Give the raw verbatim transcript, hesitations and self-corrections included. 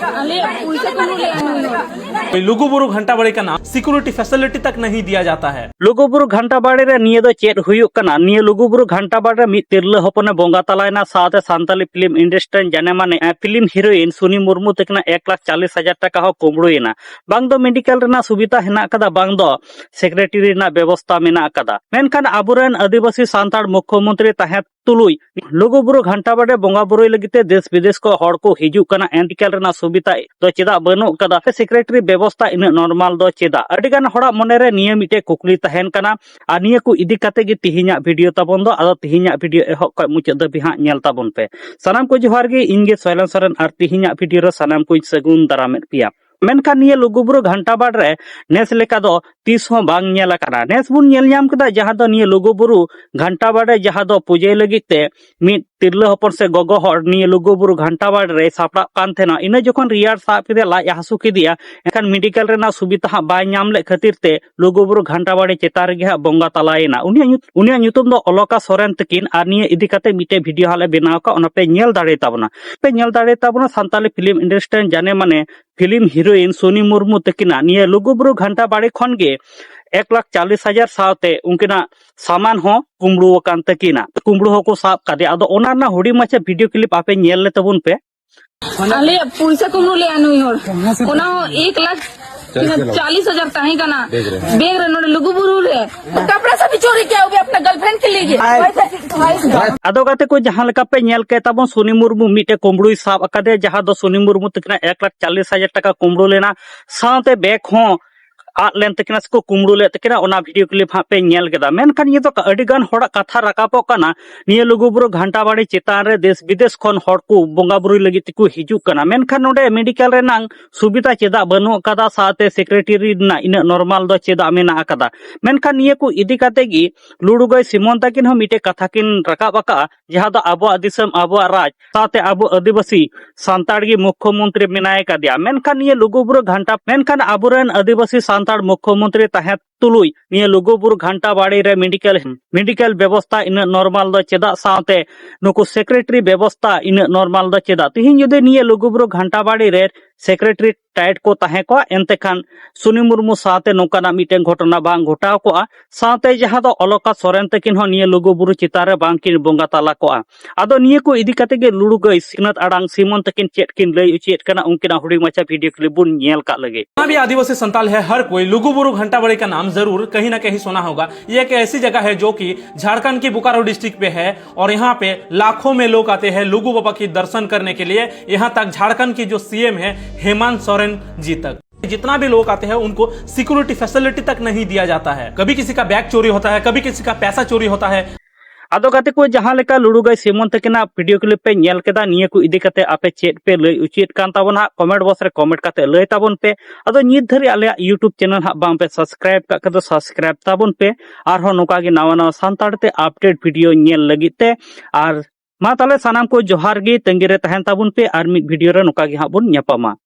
ᱟᱞᱮᱭᱟᱜ ᱯᱩᱭᱥᱟᱹ ᱠᱚ ᱞᱩᱴ ᱞᱮᱜᱼᱟ ᱱᱩᱭ ᱦᱚᱲ᱾ ᱞᱩᱜᱩᱵᱩᱨᱩ ᱜᱷᱟᱱᱴᱟ ᱵᱟᱲᱮ ᱠᱟᱱᱟ, security facility ᱛᱟᱠ ᱱᱟᱦᱤ ᱫᱤᱭᱟ ᱡᱟᱛᱟ ᱦᱟᱭ᱾ ᱞᱩᱜᱩᱵᱩᱨᱩ ᱜᱷᱟᱱᱴᱟ ᱵᱟᱲᱮ ᱨᱮ ᱱᱤᱭᱟᱹ ᱫᱚ ᱪᱮᱫ ᱦᱩᱭᱩᱜ ᱠᱟᱱᱟ? ᱱᱤᱭᱟᱹ ᱞᱩᱜᱩᱵᱩᱨᱩ ᱜᱷᱟᱱᱴᱟ ᱵᱟᱲᱮ ᱨᱮ ᱢᱤᱫ ᱛᱤᱨᱞᱟᱹ ᱦᱚᱯᱚᱱᱮ ᱵᱚᱸᱜᱟ ᱛᱟᱞᱟᱭᱮᱱᱟ, ᱥᱟᱶᱛᱮ ᱥᱟᱱᱛᱟᱞᱤ film industry ᱨᱮᱱ ᱡᱟᱱᱮ ᱢᱟᱱᱮ, ᱮ, film heroine ᱥᱩᱱᱤ ᱢᱩᱨᱢᱩ ᱛᱟᱹᱠᱤᱱᱟᱜ ᱮᱠ ᱞᱟᱠᱷ ᱪᱟᱞᱤᱥ ᱦᱟᱡᱟᱨ ᱴᱟᱠᱟ ᱦᱚᱸ ᱠᱩᱢᱵᱽᱲᱩᱭᱮᱱᱟ᱾ ᱵᱟᱝ ᱫᱚ medical ᱨᱮᱱᱟᱜ ᱥᱩᱵᱤᱫᱷᱟ ᱦᱮᱱᱟᱜ ᱟᱠᱟᱫᱟ, ᱵᱟᱝ ᱫᱚ secretary ᱨᱮᱱᱟᱜ ᱵᱮᱵᱚᱥᱛᱷᱟ ᱢᱮᱱᱟᱜ ᱟᱠᱟᱫᱟ᱾ ᱢᱮᱱᱠᱷᱟᱱ ᱟᱵᱚᱨᱮᱱ ᱟᱹᱫᱤᱵᱟᱹᱥᱤ ᱥᱟᱱᱛᱟᱲ ᱢᱩᱠᱷᱭᱚᱢᱚᱱᱛᱨᱤ ᱛᱟᱦᱮᱸ ᱛᱩᱞᱩᱡ ᱞᱩᱜᱩᱵᱩᱨᱩ ᱜᱷᱟᱱᱴᱟ ᱵᱟᱲᱮ ᱵᱚᱸᱜᱟ ᱵᱩᱨᱩᱭ ᱞᱟᱹᱜᱤᱫ ᱛᱮ ᱫᱮᱥ ᱵᱤᱫᱮᱥ ᱠᱚ ᱦᱚᱲ ᱠᱚ ᱦᱤᱡᱩᱜ ᱠᱟᱱᱟ᱾ medical ᱨᱮᱱᱟᱜ ᱥᱩᱵᱤᱫᱷᱟ ᱫᱚ ᱪᱮᱫᱟᱜ ᱵᱟᱹᱱᱩᱜ ᱠᱟᱫᱟ? secretary ᱵᱮᱵᱚᱥᱛᱷᱟ ᱤᱱᱟᱹᱜ normal ᱫᱚ ᱪᱮᱫᱟᱜ? ᱟᱹᱰᱤ ᱜᱟᱱ ᱦᱚᱲᱟᱜ ᱢᱚᱱᱮ ᱨᱮ ᱱᱤᱭᱟᱹ ᱢᱤᱫᱴᱮᱡ ᱠᱩᱠᱞᱤ ᱛᱟᱦᱮᱱ ᱠᱟᱱᱟ᱾ ᱟᱨ ᱱᱤᱭᱟᱹ ᱠᱚ ᱤᱫᱤ ᱠᱟᱛᱮ ᱜᱮ ᱛᱤᱦᱤᱧᱟᱜ video ᱛᱟᱵᱚᱱ ᱫᱚ᱾ ᱟᱫᱚ ᱛᱤᱦᱤᱧᱟᱜ video ᱮᱦᱚᱵ ᱠᱷᱚᱱ ᱢᱩᱪᱟᱹᱫ ᱫᱷᱟᱹᱵᱤᱡ ᱦᱟᱸᱜ ᱧᱮᱞ ᱛᱟᱵᱚᱱ ᱯᱮ᱾ ᱥᱟᱱᱟᱢ ᱠᱚ ᱡᱚᱦᱟᱨ ᱜᱮ, ᱤᱧ ᱜᱮ ᱥᱚᱭᱞᱮᱱ ᱥᱚᱨᱮᱱ, ᱟᱨ ᱛᱤᱦᱤᱧᱟᱜ video ᱨᱮ ᱥᱟᱱᱟᱢ ᱠᱚᱧ ᱥᱟᱹᱜᱩᱱ ᱫᱟᱨᱟᱢᱮᱫ ᱯᱮᱭᱟ᱾ ᱢᱮᱱᱠᱷᱟᱱ ᱱᱤᱭᱟᱹ ᱞᱩᱜᱩᱵᱩᱨᱩ ᱜᱷᱟᱱᱴᱟ ᱵᱟᱲ ᱨᱮ ᱱᱮᱥ ᱞᱮᱠᱟ ᱫᱚ ᱛᱤᱥ ᱦᱚᱸ ᱵᱟᱝ ᱧᱮᱞ ᱟᱠᱟᱱᱟ᱾ ᱱᱮᱥ ᱵᱚᱱ ᱧᱮᱞ ᱧᱟᱢ ᱠᱮᱫᱟ, ᱡᱟᱦᱟᱸ ᱫᱚ ᱱᱤᱭᱟᱹ ᱞᱩᱜᱩᱵᱩᱨᱩ ᱜᱷᱟᱱᱴᱟ ᱵᱟᱲ ᱨᱮ, ᱡᱟᱦᱟᱸ ᱫᱚ ᱯᱩᱡᱟᱹᱭ ᱞᱟᱹᱜᱤᱫ ᱛᱮ ᱢᱤᱫ ᱛᱤᱨᱞᱟᱹ ᱦᱚᱯᱚᱱ ᱥᱮ ᱜᱚᱜᱚ ᱦᱚᱲ ᱱᱤᱭᱟᱹ ᱞᱩᱜᱩᱵᱩᱨᱩ ᱜᱷᱟᱱᱴᱟ ᱵᱟᱲ ᱨᱮᱭ ᱥᱟᱯᱲᱟᱜ ᱠᱟᱱ ᱛᱟᱦᱮᱱᱟ᱾ ᱤᱱᱟᱹ ᱡᱚᱠᱷᱚᱱ ᱨᱮᱭᱟᱲ ᱥᱟᱵ ᱠᱮᱫᱮᱭᱟ, ᱞᱟᱡ ᱦᱟᱹᱥᱩ ᱠᱮᱫᱮᱭᱟ, ᱮᱱᱠᱷᱟᱱ medical ᱨᱮᱱᱟᱜ ᱥᱩᱵᱤᱫᱷᱟ ᱦᱟᱸᱜ ᱵᱟᱭ ᱧᱟᱢ ᱞᱮᱫ ᱠᱷᱟᱹᱛᱤᱨ ᱛᱮ ᱞᱩᱜᱩᱵᱩᱨᱩ ᱜᱷᱟᱱᱴᱟ ᱵᱟᱲᱮ ᱪᱮᱛᱟᱱ ᱨᱮᱜᱮ ᱦᱟᱸᱜ ᱵᱚᱸᱜᱟ ᱛᱟᱞᱟᱭᱮᱱᱟ᱾ ᱩᱱᱤᱭᱟᱜ ᱧᱩᱛ-, ᱩᱱᱤᱭᱟᱜ ᱧᱩᱛᱩᱢ ᱫᱚ ᱚᱞᱚᱠᱟ ᱥᱚᱨᱮᱱ ᱛᱟᱹᱠᱤᱱ᱾ ᱟᱨ ᱱᱤᱭᱟᱹ ᱤᱫᱤ ᱠᱟᱛᱮ ᱢᱤᱫᱴᱮᱡ video ᱦᱟᱸᱜ ᱞᱮ ᱵᱮᱱᱟᱣ ᱟᱠᱟᱫ, ᱚᱱᱟ ᱯᱮ ᱧᱮᱞ ᱫᱟᱲᱮ ᱛᱟᱵᱚᱱᱟ᱾ ᱯᱮ ᱧᱮᱞ ᱫᱟᱲᱮ ᱛᱟᱵᱚᱱᱟ ᱥᱟᱱᱛᱟᱞᱤ film industry ᱨᱮᱱ ᱡᱟᱱᱮ ᱢᱟᱱᱮ film heroine ᱥᱩᱱᱤ ᱢᱩᱨᱢᱩ ᱛᱟᱹᱠᱤᱱᱟᱜ ᱱᱤᱭᱟᱹ ᱞᱩᱜᱩᱵᱩᱨᱩ ᱜᱷᱟᱱᱴᱟ ᱵᱟᱲᱮ ᱠᱷᱚᱱ ᱜᱮ ᱮᱠ ᱞᱟᱠᱷ ᱪᱟᱞᱤᱥ ᱦᱟᱡᱟᱨ ᱥᱟᱶᱛᱮ ᱩᱱᱠᱤᱱᱟᱜ ᱥᱟᱢᱟᱱ ᱦᱚᱸ ᱠᱩᱢᱵᱽᱲᱩ ᱟᱠᱟᱱ ᱛᱟᱹᱠᱤᱱᱟ᱾ ᱠᱩᱢᱵᱽᱲᱩ ᱦᱚᱸᱠᱚ ᱥᱟᱵ ᱠᱟᱫᱮᱭᱟ᱾ ᱟᱫᱚ ᱚᱱᱟ ᱨᱮᱱᱟᱜ ᱦᱩᱰᱤᱧ ᱢᱟᱪᱷᱟ video clip ᱟᱯᱮ ᱧᱮᱞ ᱞᱮ ᱛᱟᱵᱚᱱ ᱯᱮ᱾ ᱟᱞᱮᱭᱟᱜ ᱯᱩᱭᱥᱟᱹ ᱠᱩᱢᱵᱽᱲᱩ ᱞᱮᱜᱼᱟ ᱱᱩᱭ ᱦᱚᱲ, ᱚᱱᱟ ᱦᱚᱸ ᱮᱠ ᱞᱟᱠᱷ ᱪᱟᱞᱤᱥ ᱦᱟᱡᱟᱨ ᱛᱟᱦᱮᱸ ᱠᱟᱱᱟ ᱵᱮᱜᱽ ᱨᱮ ᱱᱚᱰᱮ ᱞᱩᱜᱩᱵᱩᱨᱩ ᱨᱮ᱾ कपड़ा सब भी चोरी किया, वो भी अपने गर्लफ्रेंड के लिए। ᱟᱫᱚ ᱜᱟᱛᱮ ᱠᱚ, ᱡᱟᱦᱟᱸ ᱞᱮᱠᱟ ᱯᱮ ᱧᱮᱞ ᱠᱮᱫ ᱛᱟᱵᱚᱱ, ᱥᱩᱱᱤ ᱢᱩᱨᱢᱩ ᱢᱤᱫᱴᱮᱡ ᱠᱩᱢᱵᱽᱲᱩᱭ ᱥᱟᱵ ᱟᱠᱟᱫᱮᱭᱟ, ᱡᱟᱦᱟᱸ ᱫᱚ ᱥᱩᱱᱤ ᱢᱩᱨᱢᱩ ᱛᱟᱹᱠᱤᱱᱟᱜ ᱮᱠ ᱞᱟᱠᱷ ᱪᱟᱞᱤᱥ ᱦᱟᱡᱟᱨ ᱴᱟᱠᱟ ᱠᱩᱢᱵᱽᱲᱩ ᱞᱮᱱᱟ, ᱥᱟᱶᱛᱮ ᱵᱮᱜᱽ ᱦᱚᱸ ᱟᱫ ᱞᱮᱱ ᱛᱟᱹᱠᱤᱱᱟ ᱥᱮᱠᱚ ᱠᱩᱢᱵᱽᱲᱩ ᱞᱮᱫ ᱛᱟᱹᱠᱤᱱᱟ, ᱚᱱᱟ video clip ᱦᱟᱸᱜ ᱯᱮ ᱧᱮᱞ ᱠᱮᱫᱟ᱾ ᱢᱮᱱᱠᱷᱟᱱ ᱱᱤᱭᱟᱹ ᱫᱚ ᱟᱹᱰᱤ ᱜᱟᱱ ᱦᱚᱲᱟᱜ ᱠᱟᱛᱷᱟ ᱨᱟᱠᱟᱵᱚᱜ ᱠᱟᱱᱟ, ᱱᱤᱭᱟᱹ ᱞᱩᱜᱩᱵᱩᱨᱩ ᱜᱷᱟᱱᱴᱟ ᱵᱟᱲᱮ ᱪᱮᱛᱟᱱ ᱨᱮ ᱫᱮᱥ ᱵᱤᱫᱮᱥ ᱠᱷᱚᱱ ᱦᱚᱲ ᱠᱚ ᱵᱚᱸᱜᱟ ᱵᱩᱨᱩᱭ ᱞᱟᱹᱜᱤᱫ ᱛᱮᱠᱚ ᱦᱤᱡᱩᱜ ᱠᱟᱱᱟ᱾ ᱢᱮᱱᱠᱷᱟᱱ ᱱᱚᱰᱮ medical ᱨᱮᱱᱟᱝ ᱥᱩᱵᱤᱫᱷᱟ ᱪᱮᱫᱟᱜ ᱵᱟᱹᱱᱩᱜ ᱟᱠᱟᱫᱟ, ᱥᱟᱶᱛᱮ secretary ᱨᱮᱱᱟᱜ ᱤᱱᱟᱹᱜ normal ᱫᱚ ᱪᱮᱫᱟᱜ ᱢᱮᱱᱟᱜ ᱟᱠᱟᱫᱟ? ᱢᱮᱱᱠᱷᱟᱱ ᱱᱤᱭᱟᱹ ᱠᱚ ᱤᱫᱤ ᱠᱟᱛᱮ ᱜᱮ ᱞᱩᱰᱩᱜᱟᱹᱭ ᱥᱤᱢᱚᱱ ᱛᱟᱹᱠᱤᱱ ᱦᱚᱸ ᱢᱤᱫᱴᱮᱡ ᱠᱟᱛᱷᱟ ᱠᱤᱱ ᱨᱟᱠᱟᱵ ᱟᱠᱟᱫᱼᱟ, ᱡᱟᱦᱟᱸ ᱫᱚ ᱟᱵᱚᱣᱟᱜ ᱫᱤᱥᱚᱢ, ᱟᱵᱚᱣᱟᱜ ᱨᱟᱡᱽ, ᱥᱟᱶᱛᱮ ᱟᱵᱚ ᱟᱹᱫᱤᱵᱟᱹᱥᱤ ᱥᱟᱱᱛᱟᱲ ᱜᱮ ᱢᱩᱠᱷᱭᱚᱢᱚᱱᱛᱨᱤ ᱢᱮᱱᱟᱭ ᱠᱟᱫᱮᱭᱟ᱾ ᱢᱮᱱᱠᱷᱟᱱ ᱱᱤᱭᱟᱹ ᱞᱩᱜᱩᱵᱩᱨᱩ ᱜᱷᱟᱱᱴᱟ, ᱢᱮᱱᱠᱷᱟᱱ ᱟᱵᱚᱨᱮᱱ ᱟᱹᱫᱤᱵᱟᱹᱥᱤ ᱥᱟᱱᱛᱟᱲ ᱢᱩᱠᱷᱭᱚᱢᱚᱱᱛᱨᱤ ᱛᱟᱦᱮᱸ ᱛᱩᱞᱩᱡ ᱱᱤᱭᱟᱹ ᱞᱩᱜᱩᱵᱩᱨᱩ ᱜᱷᱟᱱᱴᱟ ᱵᱟᱲᱤ ᱨᱮ ᱢᱮᱰᱤᱠᱮᱞ, ᱢᱮᱰᱤᱠᱮᱞ ᱵᱮᱵᱚᱥᱛᱟ ᱤᱱᱟᱹᱜ ᱱᱚᱨᱢᱟᱞ ᱫᱚ ᱪᱮᱫᱟᱜ, ᱥᱟᱶᱛᱮ ᱱᱩᱠᱩ ᱥᱮᱠᱨᱮᱴᱟᱨᱤ ᱵᱮᱵᱚᱥᱛᱟ ᱤᱱᱟᱹᱜ ᱱᱚᱨᱢᱟᱞ ᱫᱚ ᱪᱮᱫᱟᱜ? ᱛᱤᱦᱤᱧ ᱡᱩᱫᱤ ᱱᱤᱭᱟᱹ ᱞᱩᱜᱩᱵᱩᱨᱩ ᱜᱷᱟᱱᱴᱟ ᱵᱟᱲᱤ ᱨᱮ ᱥᱮᱠᱨᱮᱴᱟᱨᱤ ᱴᱟᱭᱤᱴ ᱠᱚ ᱛᱟᱦᱮᱸ ᱠᱚᱜᱼᱟ, ᱮᱱᱛᱮ ᱠᱷᱟᱱ ᱥᱩᱱᱤ ᱢᱩᱨᱢᱩ ᱥᱟᱶᱛᱮ ᱱᱚᱝᱠᱟᱱᱟᱜ ᱢᱤᱫᱴᱮᱱ ᱜᱷᱚᱴᱚᱱᱟ ᱵᱟᱝ ᱜᱷᱚᱴᱟᱣ ᱠᱚᱜᱼᱟ᱾ ᱥᱟᱶᱛᱮ ᱡᱟᱦᱟᱸ ᱫᱚ ᱚᱞᱚᱠᱟ ᱥᱚᱨᱮᱱ ᱛᱟᱹᱠᱤᱱ ᱦᱚᱸ ᱱᱤᱭᱟᱹ ᱞᱩᱜᱩᱵᱩᱨᱩ ᱪᱮᱛᱟᱱ ᱨᱮ ᱵᱟᱝ ᱠᱤᱱ ᱵᱚᱸᱜᱟ ᱛᱟᱞᱟ ᱠᱚᱜᱼᱟ᱾ ᱟᱫᱚ ᱱᱤᱭᱟᱹ ᱠᱚ ᱤᱫᱤ ᱠᱟᱛᱮ ᱜᱮ ᱞᱩᱲᱩᱜᱟᱹᱭ ᱥᱤᱠᱷᱱᱟᱹᱛ ᱟᱲᱟᱝ ᱥᱤᱢᱚᱱ ᱛᱟᱹᱠᱤᱱ ᱪᱮᱫ ᱠᱤᱱ ᱞᱟᱹᱭ ᱚᱪᱚᱭᱮᱫ ᱠᱟᱱᱟ, ᱩᱱᱠᱤᱱᱟᱜ ᱦᱩᱰᱤᱧ ᱢᱟᱪᱷᱟ ᱵᱷᱤᱰᱤᱭᱳ ᱠᱞᱤᱯ ᱵᱚᱱ ᱧᱮᱞ ᱠᱟᱜ ᱞᱮᱜᱮ᱾ जितना भी आदिवासी संताल है, हर कोई लुगु बुरु घंटा बड़ी का नाम जरूर कहीं ना कहीं सुना होगा। ये एक ऐसी जगह है जो कि झारखंड की बोकारो डिस्ट्रिक्ट पे है और यहाँ पे लाखों में लोग आते हैं लुगु बाबा की दर्शन करने के लिए। यहाँ तक झारखंड की जो सीएम है हेमंत सोरेन जी तक, जितना भी लोग आते हैं उनको सिक्योरिटी फैसिलिटी तक नहीं दिया जाता है। कभी किसी का बैग चोरी होता है, कभी किसी का पैसा चोरी होता है। ᱟᱫᱚ ᱜᱟᱛᱮ ᱠᱚ, ᱡᱟᱦᱟᱸ ᱞᱮᱠᱟ ᱞᱩᱲᱩᱜᱟᱹᱭ ᱥᱤᱢᱚᱱ ᱛᱟᱹᱠᱤᱱᱟᱜ ᱵᱷᱤᱰᱤᱭᱳ ᱠᱞᱤᱯ ᱯᱮ ᱧᱮᱞ ᱠᱮᱫᱟ, ᱱᱤᱭᱟᱹ ᱠᱚ ᱤᱫᱤ ᱠᱟᱛᱮ ᱟᱯᱮ ᱪᱮᱫ ᱯᱮ ᱞᱟᱹᱭ ᱚᱪᱚᱭᱮᱫ ᱠᱟᱱ ᱛᱟᱵᱚᱱᱟ ᱦᱟᱸᱜ, ᱠᱚᱢᱮᱱᱴ ᱵᱚᱠᱥ ᱨᱮ ᱠᱚᱢᱮᱱᱴ ᱠᱟᱛᱮ ᱞᱟᱹᱭ ᱛᱟᱵᱚᱱ ᱯᱮ᱾ ᱟᱫᱚ ᱱᱤᱛ ᱫᱷᱟᱹᱨᱤᱡ ᱟᱞᱮᱭᱟᱜ ᱭᱩᱴᱩᱵᱽ ᱪᱮᱱᱮᱞ ᱦᱟᱸᱜ ᱵᱟᱝ ᱯᱮ ᱥᱟᱵᱥᱠᱨᱟᱭᱤᱵ ᱠᱟᱜ ᱠᱷᱟᱡ ᱫᱚ ᱥᱟᱵᱥᱠᱨᱟᱭᱤᱵ ᱛᱟᱵᱚᱱ ᱯᱮ, ᱟᱨᱦᱚᱸ ᱱᱚᱝᱠᱟ ᱜᱮ ᱱᱟᱣᱟ ᱱᱟᱣᱟ ᱥᱟᱱᱛᱟᱲ ᱛᱮ ᱟᱯᱰᱮᱴ ᱵᱷᱤᱰᱤᱭᱳ ᱧᱮᱞ ᱞᱟᱹᱜᱤᱫ ᱛᱮ᱾ ᱟᱨ ᱢᱟ ᱛᱟᱦᱞᱮ ᱥᱟᱱᱟᱢ ᱠᱚ ᱡᱚᱦᱟᱨ ᱜᱮ, ᱛᱟᱺᱜᱤ ᱨᱮ ᱛᱟᱦᱮᱱ ᱛᱟᱵᱚᱱ ᱯᱮ, ᱟᱨ ᱢᱤᱫ ᱵᱷᱤᱰᱤᱭᱳ ᱨᱮ ᱱᱚᱝᱠᱟ ᱜᱮ ᱦᱟᱸᱜ ᱵᱚᱱ ᱧᱟᱯᱟᱢᱟ᱾